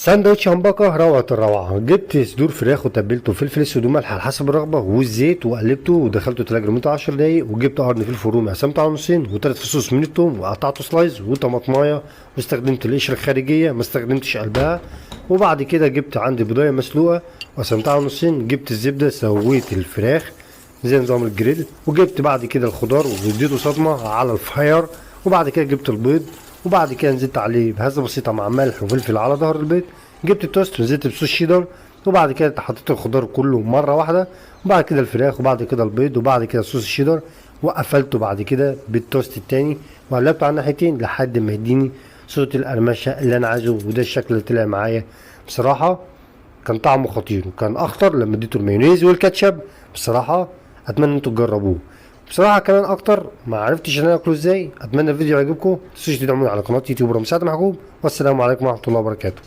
ساندوتش همبكه روعه الروعة. جبت صدور فراخ وتبلته فلفل اسود وملح على حسب الرغبة والزيت، وقلبته ودخلته تلاجة لمدة 10 دقايق. وجبت قرن فلفل رومي قسمته على نصين، وثلاث فصوص من الثوم وقطعته slice، وطماطمايه، واستخدمت القشرة الخارجية ما استخدمتش قلبها. وبعد كده جبت عندي بيضايه مسلوقة وقسمتها على نصين. جبت الزبدة سويت الفراخ زي نظام الجريل، وجبت بعد كده الخضار واديته صدمة على ال fire. وبعد كده جبت البيض، وبعد كده نزلت عليه بهزه بسيطة مع ملح وفلفل على ظهر البيض. جبت التوست ونزلت بصوص شيدر، وبعد كده حطيت الخضار كله مرة واحدة، وبعد كده الفراخ، وبعد كده البيض، وبعد كده صوص الشيدر، وقفلته بعد كده بالتوست التاني وقلبته على الناحيتين لحد ما يديني صوت القرمشه اللي انا عايزه. وده الشكل اللي طلع معايا. بصراحة كان طعمه خطير، وكان اخطر لما اديته المايونيز والكاتشب. بصراحة اتمنى انتوا تجربوه. بصراحة كمان اكتر ما عرفتش ان انا اكله ازاي. اتمنى الفيديو يعجبكم، متنسوش تدعموني على قناة يوتيوب رمسات محجوب، والسلام عليكم ورحمة الله وبركاته.